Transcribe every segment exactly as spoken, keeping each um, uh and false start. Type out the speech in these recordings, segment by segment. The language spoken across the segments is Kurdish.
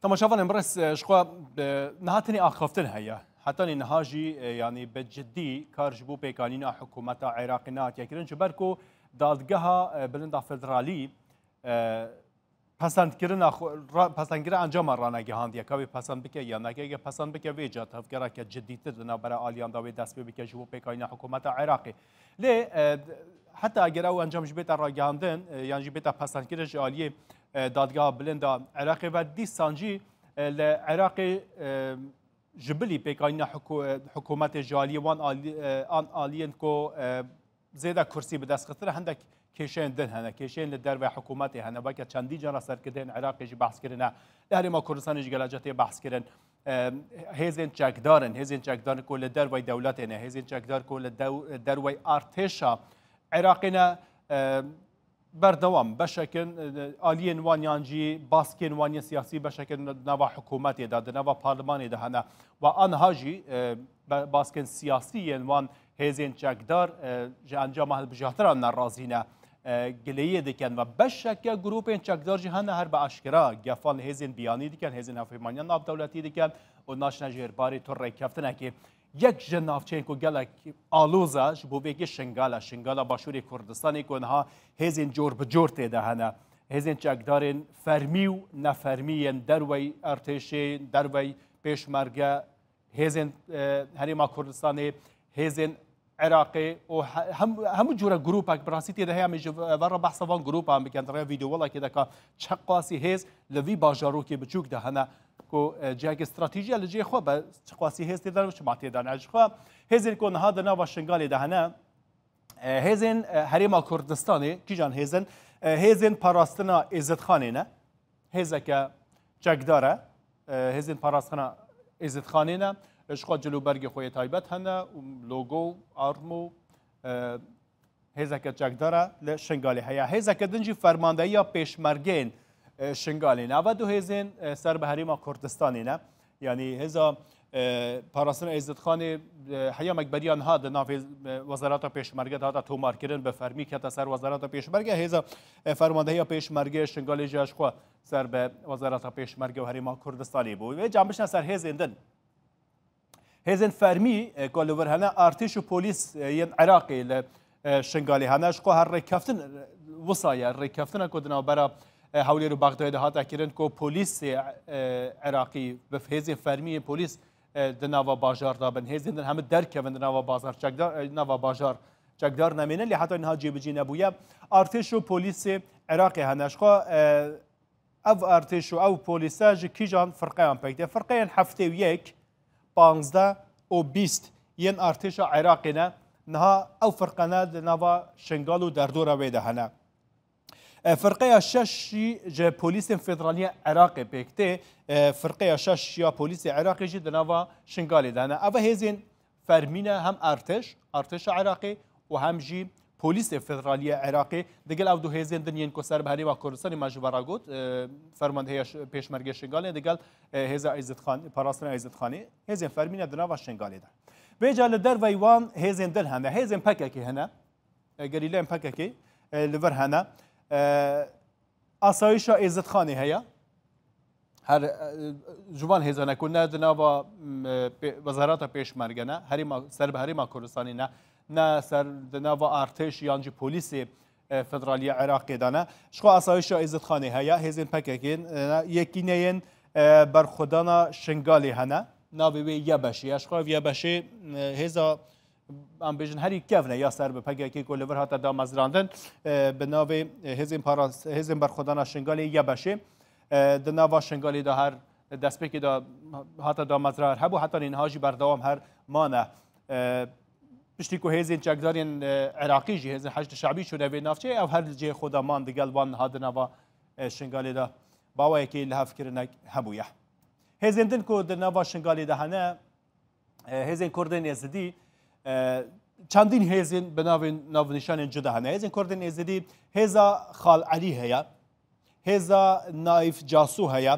Temaşevanên birêz, e, ji xwe, e, niha tenê axaftin heye. Hetanî niha jî, e, yanî bi cidî kar ji bo pêkanîna hikûmeta Iraqê nehatiye kirin, ji ber ku dadgeha, e, bilind a federalî, e, pesendkirina xwe, ra-, pesendkirina encama ranegihandiye, ka wê pesend bike yan neke, eger pesend bike vê ca tevgereke cidîtir di navbera aliyan de wê dest pê bike ji bo pêkanîna hikûmeta Iraqê. Lê, e, heta eger ew encam jî bête ragihandin, e, yan jî bête pesendkirin ji aliyê, e, dadgeha bilind a Iraqê ve, dîsan jî, e, li Iraqê, e, ji bilî pêkanîna hikû-, e, hikûmetê ji aliyê wan alî-, e, an aliyên ku, e, zêde kursî bi dest xistine, hindek kêşeyên din hene, kêşeyên li derve hikûmetê hene. Belke çendî cara serkirdeyên Iraqê jî behs kirine. Li Herêma Kurdistanê jî gelek ca tê behs kirin. E, hêzên çekdar in, hêzên çekdar in ku li dervey dewletê ne, hêzên çekdar ku li dew-, dervey artêşa Iraqê ne, e, berdewam beşek in, e, aliyên wan yan jî baskên wan yên siyasî beşek in di nava hikûmetê de, di nava parlimanê de hene. Wa aniha jî, e, be-, baskên siyasî yên wan hêzên çekdar, e, ji encama hilbijartinan nerazî ne. E, gileyê dikin ve beşeke grûpên çekdar jî hene her bi eşkera gefan hêzên biyanî dikin, hêzên hevpeymanîya navdewletî dikin û naçine jêr barê tu rêkeftinekê. Yek ji navçeyên ku gelek aloz e ji bo vê yekê Şingal e. Şingala Başûrê Kurdistanê ku niha hêzên cor bi cor tê de hene. Hêzên çekdarên fermî û nefermî yên dervey erdhêşê, dervey pêşmerge, hêzên, e, Herêma Kurdistanê, hêzên Iraqê û he-, hem-, hemû cûre grûpek bi rastî tê de heye. Em ê ji ve re behsa van grûpan bikin. Di rêya vîdeowalakê de ka çiqasî hêz li vî bajarokê biçûk de hene ku, e, cihekî stratejî ye li cihê xwe be, çiqasî hêz tê de ne û çima tê de ne. Ji xwe hêzên ku niha di nava Şingalê de hene, e, hêzên, e, Herêma Kurdistanê, kîjan hêzin? E, hêzên parastina Êzidxanê ne. Hêzeke çekdar e. E, hêzên parastina Êzidxanê ne. E, ji xwe cil û bergê xwe yê taybet hene û logo û arm û, e, hêzeke çekdar e li Şingalê heye. Hêzeke din jî fermandehiya pêşmergeyên, e, Şingalê ne. Ava du hêzên, e, ser bi Herêma Kurdistanê ne. Yanî hêza, e, parastina Êzidxanê, e, heyamek beriya niha di navê, e, Wezareta Pêşmerge de hate tomarkirin, bi fermî kete ser Wezareta Pêşmerge. Hêza, e, fermandehiya pêşmerge Şingalê jî ji xwe ser bi Wezareta Pêşmerge û Herêma Kurdistanê bû. Vê cem bişne ser hêzên din. Hêzên fermî, e, ku li vir hene, artêş û polîs, e, yên Iraqê li, e, Şingalê hene. Ji xwe her rêkeftin, e, wisa ye. Rêkeftina ku di navbera, e, Hewlêr û Bexdayê de hate kirin ku polîsê, e, Iraqî bi hêzên fermî yên polîs, e, di nava bajar de bin. Hêzên din hemû derkevin di nava bazar çekdar, e, nava bajar çekdar nemênin. Lê heta niha cêbicî nebûye. Artêş û polîsê Iraqê hene. Ji xwe, e, Ev artêş û ew polîse ji kîjan firqeyan pêk tê? Firqeyên heftê û yek, panzdeh û bîst yên artêşa Iraqê ne. Niha ew firqene di nava Şingal û derdora wê de hene. E, firqeya şeş jî ji polîsên federalî ya Iraqê pêk tê. E, firqeya şeş ya polîsê Iraqê jî di nava Şingalê de hene. Ev hêzên fermî ne, hem artêş, artêşa Iraqê û hem jî polîsê federalî ya Iraqê, digel ew du hêzên din yên ku ser bi Herêma Kurdistanê me ji we re got, e, fermandehiya ş-, pêşmergê Şingalê, digel, e, hêza Êzidxan, parastina Êzidxanê, hêzên fermî ne di nava Şingalê de. Vêca li dervey wan hêzên din hene, hêzên P K K hene, e, gerîleyên P K K, e, li vir hene. E, Asayişa Êzidxanê heye. Her, e, ji van hêzane ku ne di nava, m, e, pê-, Wezareta Pêşmerge ne, herêma, ser bi Herêma Kurdistanê ne, ne ser di nava artêş yan jî polîsê, e, federalî ya Iraqê de ne. Ji xwe asayişa Êzidxanê heye, hêzên P K K, e, yekîneyên, e, berxwedana Şingalê hene. Navê wê YBŞê ye. Ji xwe ev YBŞê, e, hêza em bêjin herî kevn e ya ser bi P K K ku li vir hate damezrandin, e, bi navê, e, Hêzên Paras-, Hêzên Berxwedana Şingalê, YBŞê, e, di nava Şingalê de her destpêkê de hate damezrandin hebû, heta niha jî berdewam her mane. E, piştî ku hêzên çekdarên, e, Iraqî jî, hêzên Heşd Şebî çûne vê navçeyê, ew her li cihê xwe de man, digel wan niha di nava, e, Şingalê de bi awayekî lihevkirinek hebûye. Hêzên din ku di nava Şingalê de hene, e, hêzên Kurdên Êzidî, e, çendîn hêzên bi navên navnîşanên cuda hene. Hêzên Kurdên Êzidî, hêza Xal Elî heye, hêza Naîf Casû heye,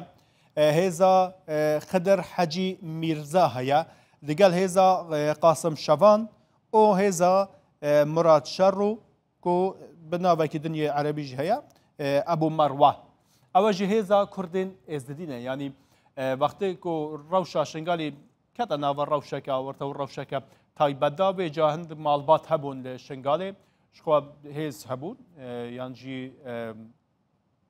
e, hêza, e, Xidir Hecî Mîrza heye, digel hêza, e, Qasim Şevan û hêza, e, Murat Şerrû, ku bi navekî din yê erebî jî heye, e, Ebu Merwa. Ew jî hêza Kurdên Êzidî ne. Yanî E, wextê ku rewşa Şingalê kete nava rewşeke, orte û rewşeke taybet da, vêca hind malbat hebûn li Şingalê, ji xwe hêz hebûn, e, yan jî, e,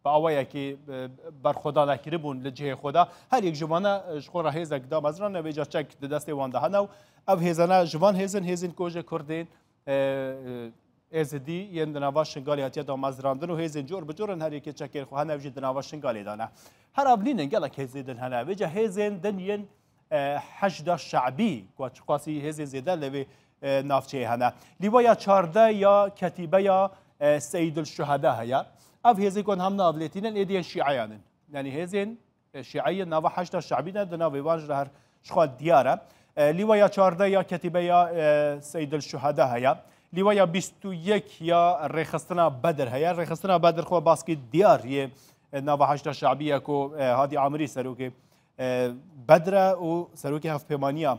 bi awayekî, e, berxwedan kiribûn li cihê xwe de. Her yek ji vana, e, ji xwe re hêzek damezrane, vêca çek di destê wan de hene û ev hêzana ji van hêzin, hêzên ku ji Kurdên, e, e, Êzidî yên di nava Şingalê hatiye damezrandin û hêzên cor bi cor in, her yekê çekên xwe hene, ev jî di nava Şingalê de ne. Her av nînin, gelek hêzê din hene. Vêca hêzên din yên, e, Heşda Şe'bî, ku çiqasî hêzên zêde li vê, e, navçeyê hene. Lîwaya çardeh ya Ketîbeya, e, Seydil Şuheda heye. Ev hêzê ku em hem navlêtînin, êdî yên şîeyan in. Yanî hêzên, e, şîeyê nava Heşda Şe'bî de, di navê wan jî re her ji xwe diyar e. E, lîwaya çardeh ya Ketîbeya, e, Seydil Şuheda heye. Lîwaya bîst û yek ya Rêxistina Bedir heye. Rêxistina Bedir xwe baskî diyar yê, e, nava Heşda Şe'bî ye ku, e, Hadî Amirî serokê, e, Bedr e û serokê Hevpêmaniya,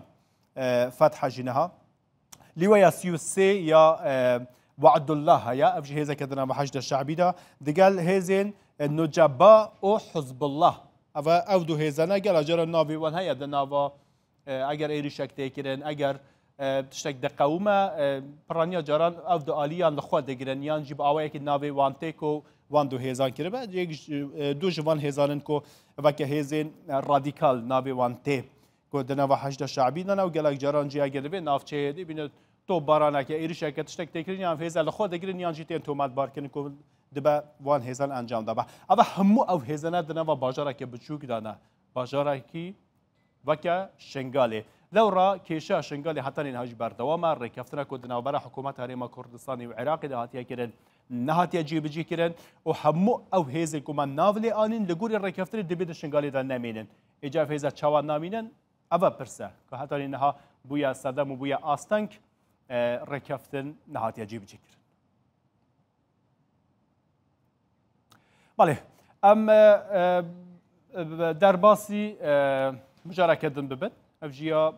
e, Fethe jî niha. Lîwaya sî û sê ya, e, We'dullah heye. Ev jî hêzeke di nava Heşda Şe'bî de. Digel hêzên, e, Nuceba û Hizbullah. Ev, ev du hêzene gela cara navê wan heye di nava, e, eger êrîşek tê kirin, eger, e, tiştek diqewime, e, piraniya caran ev du aliyan li xwe digirin, yan jî bi awayekî navê wan tê ku wan du hêzan kiribe. Yek ji, e, du ji van hêzan in ku weke hêzên, e, radîkal navê wan tê. Ku di nava Heşda Şe'bî de ne û gelek caran jî eger li vê navçeyê dibîne topbaraneke, êrîşeke, tiştek tê kirin, yan hêza li xwe digirin, yan jî tên tometbarkirin ku dibe wan hêzan encam dabe. Eva hemû ev hêzane di nava bajareke biçûk de ne. Bajarekî weke Şingalê. Lewra kêşa Şingalê hetanî niha jî berdewam e. Rêkeftina ku di navbera hikûmeta Herêma Kurdistanê û Iraqê de hatiye kirin, nehatiye cîbicî kirin û hemû ew hêzên ku me nav lê anîn li gorî rêkeftinê dibê di Şingalê de nemînin. Êca ev hêza çawa namînin? Ev e pirse ku hetanî niha bûye sedem û bûye asteng, e, rêkeftin nehatiye cîbicî kirin. Belê, em, e, e, derbasî, e, mijareke din bibin. Ev jî ya